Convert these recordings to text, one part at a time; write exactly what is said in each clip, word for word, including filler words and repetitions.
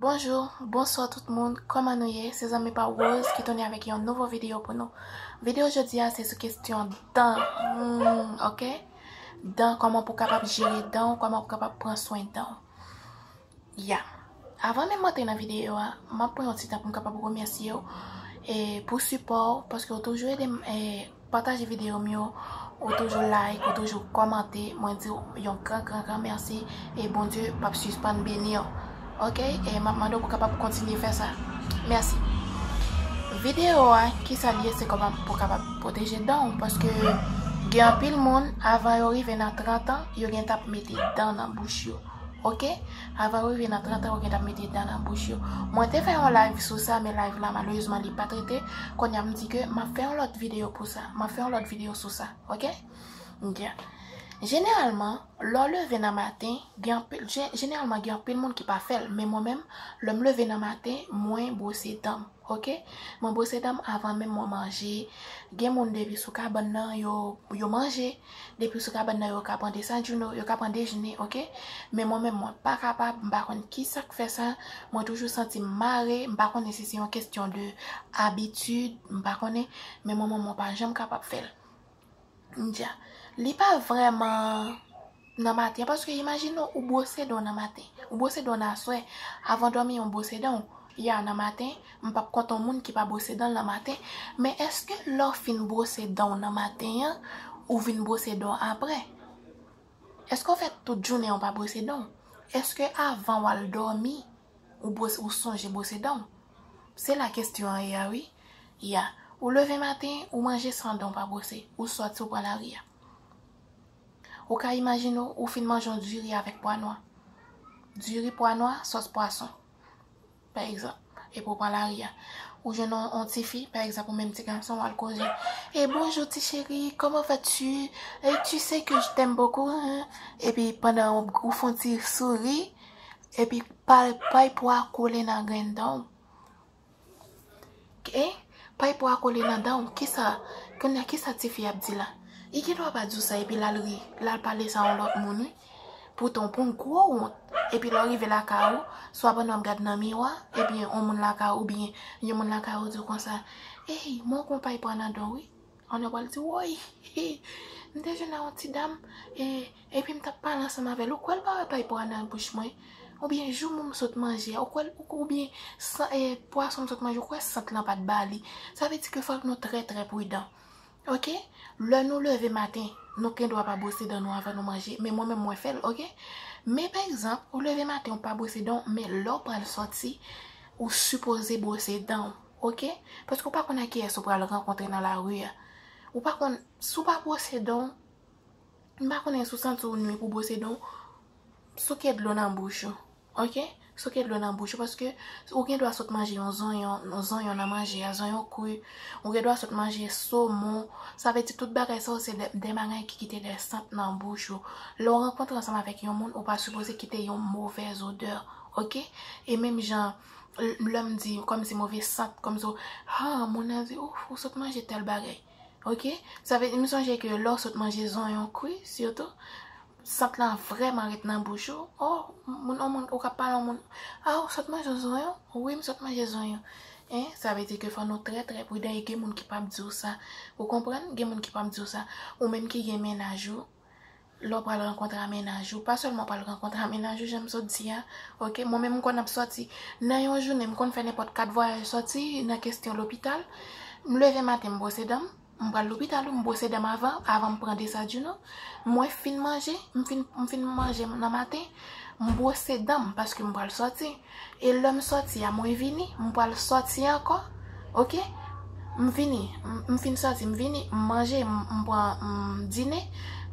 Bonjou, bonswa tout moun, kòman nou ye? Se zanmi pa w Rose ki tounen avèk yon nouvo videyo pou nou. Videyo jodi a se sou kesyon dan, hmm, ok? Dan, kòman pou kapab jere dan w, kòman pou kapab pran swen dan w. Ya. Avan menm m antre nan videyo a, m ap pran yon ti tan pou m kapab remèsye w e pou sipò w, paske w toujou ede m e pataje videyo m yo, ou toujou like, ou toujou kòmante, mwen di w yon gran, gran, gran mèsi e Bondye p ap sispann beni w. Ok? E m ap mande w pou kapab kontinye fè sa. Mèsi. Videyo a, kisa l ye, se kòman pou kapab pwoteje dan w, paske gen anpil moun, avan yo rive nan trant an, yo gentan ap mete dan nan bouch yo. Ok? Avan yo rive nan trant an, yo gentan ap mete dan nan bouch yo. Mwen te fè yon live sou sa, men live la, malerezman, li pa t rete. Kounye a, m di ke m ap fè yon lòt videyo pou sa. M ap fè yon lòt videyo sou sa. Ok? Ok. Jeneralman, lè w leve nan maten, gen anpil, je-, jeneralman, gen anpil moun ki pa fè l, men mwen menm, lè m leve nan maten, mwen bwose dan m, ok? Mwen bwose dan m avan menm mwen manje. Gen moun depi sou kabann nan, yo, yo manje. Depi sou kabann nan, yo ka pran desajine, yo ka pran dejene, ok? Men mwen menm, mwen pa kapab, m pa konn kisa k fè sa. Mwen toujou santi m mare, m pa konnen si se yon kesyon de abitid, m pa konnen, men mwen menm, mwen pa janm kapab fè l. Dja. Li pa vrèman nan maten, paske imajine w, ou bwose dan w nan maten. Ou bwose dan w nan aswè. Avan dòmi, ou bwose dan w. Ya, nan maten, m p ap konte yon moun ki pa bwose dan l nan maten. Men èske lè w fin bwose dan w nan maten an, ou vin bwose dan w apre? Èske w fè tout jounen an w pa bwose dan w? Èske avan w al dòmi, ou bwose, ou sonje bwose dan w? Se la kesyon an ye a, wi. Ya. Ou leve maten, ou manje san dan w pa bwose. Ou sòti, ou pran lari a. Ou ka imajine w, ou fin manje yon diri avèk pwa nwa. Diri, pwa nwa, sòs pwason, pa egzanp. Epi ou pran lari a. Ou jwenn yon, yon ti fi, pa egzanp, ou menm ti gason, w al koze. E bonjou, ti cheri, comment vas-tu? Et tu sais que je t'aime beaucoup, hein? Epi pandan ou, ou fè yon ti souri, epi pay, pay pwa kole nan grenn dan w. Ok? Pay pwa kole nan dan w. Kisa, kounye a, kisa tifi ap di la? Li gen dwa pa di w sa epi l al ri, l al pale sa yon lòt moun, wi. Poutan w pran gwo wont. Epi lè w rive lakay ou, swa pandan w ap gad nan miwa, epi yon moun lakay ou, oubyen yon moun lakay ou di w konsa, ey, mwen w gon pay pwa nan dan w, wi. An yo pral di, woy, m te jwenn a yon ti dam, e, epi m t ap pale ansanm avè l. Ou kwè l pa wè pay pwa nan bouch mwen? Oubyen joumou m sot manje a, ou kwè l, ou, oubyen san, e, pwason m sot manje, ou kwè sant lan pa t ba li? Sa vle di ke fòk nou trè, trè pridan. Ok? Lè nou leve maten, nou gen dwa pa bwose dan nou avan nou manje, men mwen menm mwen fè l, ok? Men pa egzanp, ou leve maten, ou pa bwose dan w, men lè w pral sòti, ou sipoze bwose dan w. Ok? Paske ou pa konn ak kiyès ou pral rankontre nan lari a. Ou pa konn, si w pa bwose dan w, m pa konnen si w santi w nwi pou bwose dan w, souke dlo nan bouch ou. Ok? Souke dlo nan bouch ou, paske ou gen dwa sot manje yon zonyon, yon zonyon nan manje a, zonyon kri. Ou gen dwa sot manje somon. Sa vle di tout bagay sa yo se de, de bagay ki kite de sant nan bouch ou. Lè w rankontre ansanm avèk yon moun, ou pa sipoze kite yon movèz odè. Ok? E menm jan, l-, lè m di kòmsi move sant, kòmsi, ha, moun nan di, ouf, ou sot manje tèl bagay. Ok? Sa vle di, m sonje ke lè w sot manje zonyon kri, sitou, sant lan vrèman ret nan bouch ou. Oh, moun, yon moun, ou ka pale yon moun, ah, ou sot manje zonyon? Wi, m sot manje zonyon. Hein? Sa vle di ke fò nou trè, trè pridan e gen moun ki p ap di w sa. Ou konprann? Gen moun ki p ap di w sa. Ou menm ki gen mennaj ou, lè w pral rankontre a mennaj ou, pa sèlman pral rankontre a mennaj ou, jan m sot di a, ok? Mwen menm, m konn ap sòti. Nan yon jounen, m konn fè nenpòt kat vwayaj sòti, nan kesyon lopital. M leve maten, m bwose dan m, m pral lopital, wi, m bwose dan m avan, avan m pran desajine. Mwen fin manje, m fin, m fin manje nan maten, m bwose dan m, paske m pral sòti. E lè m sòti a, mwen vini, m pral sòti ankò. Ok? M vini, m, m fin sòti, m vini, m manje, m, m pran, m dine.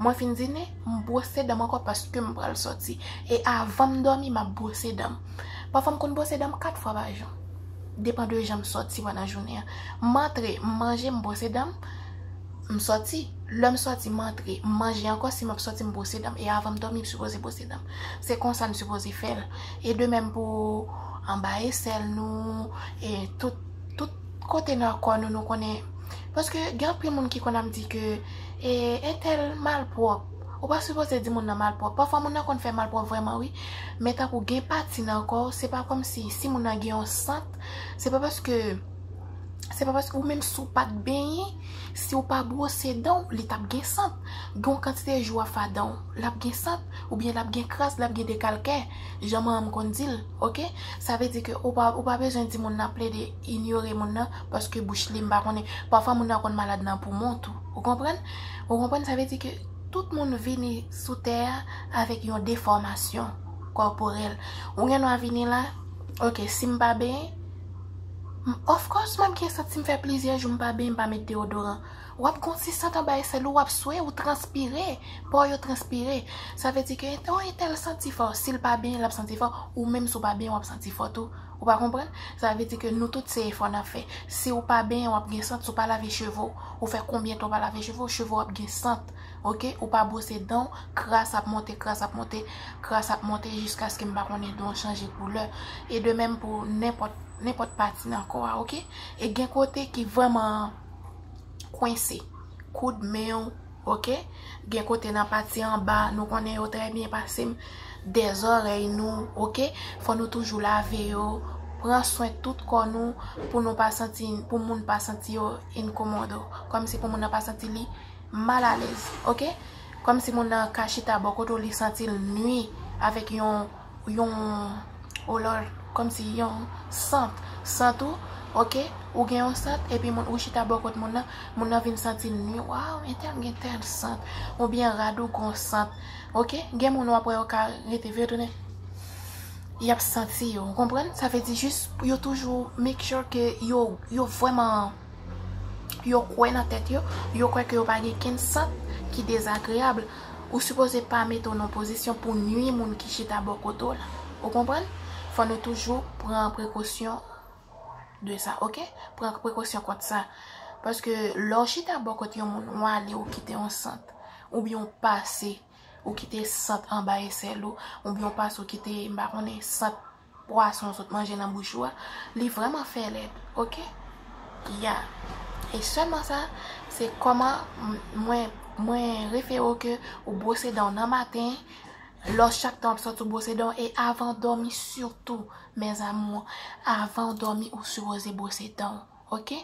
Mwen fin dine, m bwose dan m ankò paske m pral sòti. E avan m dòmi, m ap bwose dan m. Pafwa m konn bwose dan m kat fwa pa jou. Depan de jan m sòti pandan jounen an. M antre, m manje, m bwose dan m. M sòti. Lè m sòti, m antre, m manje ankò. Si m ap sòti, m bwose dan m. E avan m dòmi, m sipoze bwose dan m. Se konsa n sipoze fè l. E de menm pou anba esèl nou, e tout, tout kote nan kò nou, nou konnen. Paske gen anpil moun ki konn ap di ke, e, entèl malpwòp. Ou pa sipoze di moun nan malpwòp. Pafwa moun nan konn fè malpwòp vrèman wi. Men tankou gen pati nan kò w, se pa kòmsi si moun nan gen yon sant, se pa paske se pa paske ou menm si w pa t benyen, si w pa bwose dan w, li t ap gen sant. Gen yon kantite jou w ap fè dan w, l ap gen sant, oubyen l ap gen kras, l ap gen dekalkè. Jan manman m konn di l, oke? Sa vle di ke ou pa, ou pa bezwen di moun nan plede inyore moun nan, paske bouch li, m pa konnen. Pafwa moun nan konn malad nan poumon tou. Ou konprann? Ou konprann? Sa vle di ke tout moun vini sou tè a avèk yon defòmasyon kòporèl. Ou gen dwa vini la, oke, si m pa benyen, m- of course, m ap gen sant si m fè plizyè jou m pa benyen, m pa met deodoran. W ap gon ti sant anba esèl ou, w ap swe, ou transpire, po w yo transpire. Sa vle di ke, o, entèl santi fò. Si l pa benyen, l ap santi fò. Ou menm si w pa benyen, w ap santi fò tou. Ou pa konprann? Sa vle di ke nou tout se efò n ap fè. Si w pa benyen, w ap gen sant. Si w pa lave cheve w, ou fè konbyen tan w pa lave cheve w, cheve w ap gen sant. Oke? Ou pa bwose dan w, kras ap monte, kras ap monte, kras ap monte jiskaske m pa konnen dan w chanje koulè. E de menm pou nenpòt, nenpòt pati nan kò a, oke? E gen kote ki vrèman kwense. Koud men w, oke? Gen kote nan pati anba, nou konnen yo trè byen pase m, dè zòrèy nou, oke? Fò nou toujou lave yo, pran swen tout kò nou pou nou pa santi, pou moun pa santi yo enkomode w. Kòmsi pou moun nan pa santi li malalèz, oke? Kòmsi moun nan ka chita bò kote w, li santi l nwi avèk yon, yon, oh Lord, kòmsi yon sant, sant ou, oke? Ou gen yon sant, epi moun, ou chita bò kot moun nan, moun nan vin santi l nwi, waw, entèl gen tèl sant, oubyen rad ou gon sant, oke? Gen moun w ap wè yo ka rete vire tounen, y ap santi yo, ou konprann? Sa vle di jis, yo toujou make sure ke yo, yo vrèman, yo kwè nan tèt yo, yo kwè ke yo pa gen kenn sant ki dezagreyab. Ou sipoze pa mete w nan pozisyon pou nwi moun ki chita bò kote w la. Ou konprann? Fò nou toujou pran prekosyon de sa, oke? Pran prekosyon kont sa. Paske lè w chita bò kote yon moun, w ale, ou kite yon sant, oubyen w pase, ou kite sant anba esèl ou, oubyen w pase, ou kite, m pa konnen, sant pwason sot manje nan bouch ou a, li vrèman fè lèd, oke? Ya. E sèlman sa, se kòman m- mwen, mwen refere w ke ou bwose dan w nan maten, lò chak tan w ap sòti ou bwose dan w, e avan w dòmi sitou, mes amours, avan w dòmi ou sipoze bwose dan w, oke?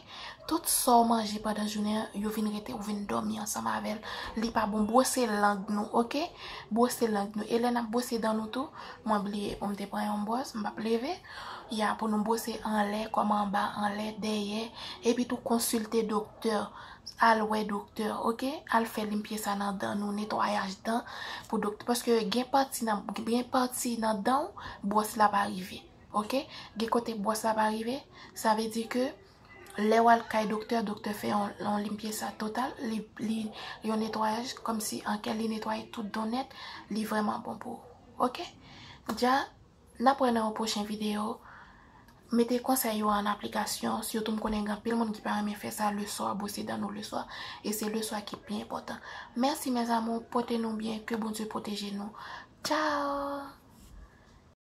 Tout sa w manje pandan jounen an, yo vin rete, ou vin dòmi ansanm avè l. Li pa bon, bwose lang nou, oke? Bwose lang nou. E lè n ap bwose dan nou tou, mwen bliye pou m te pran yon bwòs, m p ap leve. Ya, pou nou bwose anlè, kòm anba, anlè, dèyè. Epi tou konsilte doktè. Al wè doktè, oke? Al fè limpyesa nan dan nou, netwayaj dan pou doktè. Paske gen pati nan, gen pati nan dan w, bwòs la pa rive, oke? Gen kote bwòs la pa rive, sa vle di ke lè w al kay doktè, doktè fè yon, yon limpyesa total, li, li yon netwayaj, kòmsi an kè li netwaye tout dan w nèt, li vrèman bon pou ou, oke? Dja, n ap wè nan yon pwochen videyo. Mete konsèy yo an aplikasyon, sitou m konnen gen anpil moun ki pa renmen fè sa leswa, bwose dan nou leswa, e se leswa ki pi enpòtan. Mèsi, mes amours, pote nou byen, ke Bondye pwoteje nou. Tchao!